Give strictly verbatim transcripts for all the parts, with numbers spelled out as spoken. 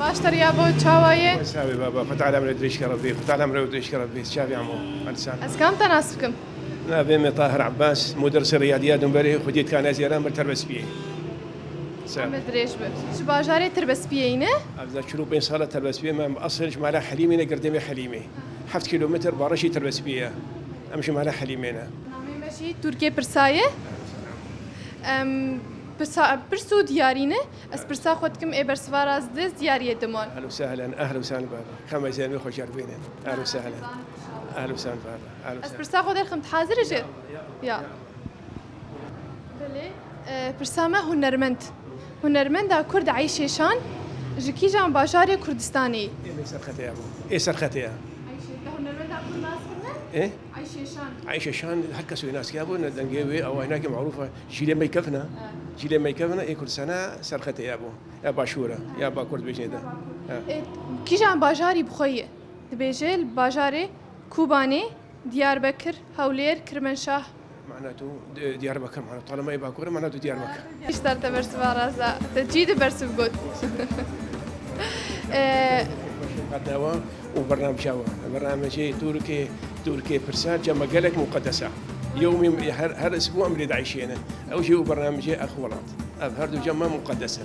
Baş te riyabo, çawa ye? Sağ ol baba, Xwedê alem re dirêj ke Rebbî, Xwedê alem re dirêj ke Rebbî, çavê amo, ensan. Ez kam te nas bikim? Navê me Tahir Abbas, mudersê riyadiyat û berê xwedî dikane zêran bir Terbespiyê. Sağ ol. Ame dirêj bi. Ji bajarê Terbespiyê yî ne? Ez de çil û pênc sala Terbespiyê me, em esil ji mala Helîmê ne, girdê me Helîmê. Heft kilometre barajî Terbespiyê ye. Em ji mala Helîmê ne. Namê me jî Turkê Pirsa ye. Em, pirsa, pirs û diyarî ne. Ez pirsa xwe dikim, ê bersiva rast de diyariyê diman. Ehlen û sehlen, ehlen û sehlen baba. Xema zênê xwe cer bînin. Ehlen û sehlen. Ehlen û sehlen baba. Ehlen û sehlen. Ez pirsa xwe derxim, tu hazir î jê? Ya. Belê. E, pirsa me hunermend. Hunermenda Kurd Eyşê Şan ji kîjan bajarê Kurdistanê yî? Ê me Serxetê ya bû. Ê Serxetê ya. Eyşê, te hunermenda Kurd nas kirine? Ê? Eyşê Şan. Eyşê Şan her kes wê nas kiya bû, ne dengê wê, ew hinekî merûf e. Cîlê me kevin e. Cîlê me kevin e, ê Kurdistana Serxetê ya bû. Ya Başûr e, ya Bakur dibêjin êde. Ha. E, kîjan bajarî bi xwe ye? Dibêje li bajarê Kobanê, Diyarbekir, Hewlêr, Kirmenşah. Mana tu, di-, Diyarbekir mana. Talema ê Bakur e, mana tu Diyarbekir. Îşte te bersiva rast da. Te cî di bersiv got. E, Qatnawa û bernamca wa. Bernamecê Turkê, Turkê pirsa cema gelek muqeddesa. Yewmî her, her isbû em lê dieyşêne. Ew jî û bernamecê Ex Welat. Ev her du cema muqeddes in.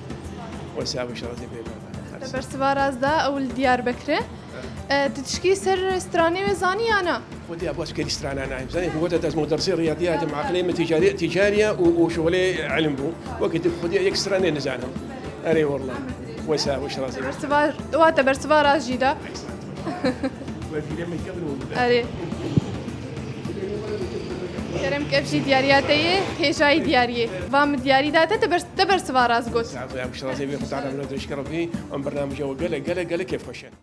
Wesa bi şerefê pê baba. Te bersiva rast da, ew li Diyarbekir e. E, tu tişkî ser stranê wê zanî ya na? Xwedî Abbas kerî strana nayêm. Zanî, xwe gote ez mudersê riyadiyat im, eqlê min ticarî-, ticariya û, û şixulê ilim bû. Wekî tu xwedî yek stranê nizanim. Erê wallah. Wesa, wesa razî. Bersiva, wa te bersiva rast jî da. Wekî lê min kevin û Erê. Kerem ke ev jî diyariya te ye, hêjayî diyariyê. Va min diyarî da te, te bers-, te bersiva rast got. Sağ ol, ya, wisa razî bê, Xwedê alem re dirêj ke Rebbî. Em bernamece we gelek, gelek, gelek kêfxweş in.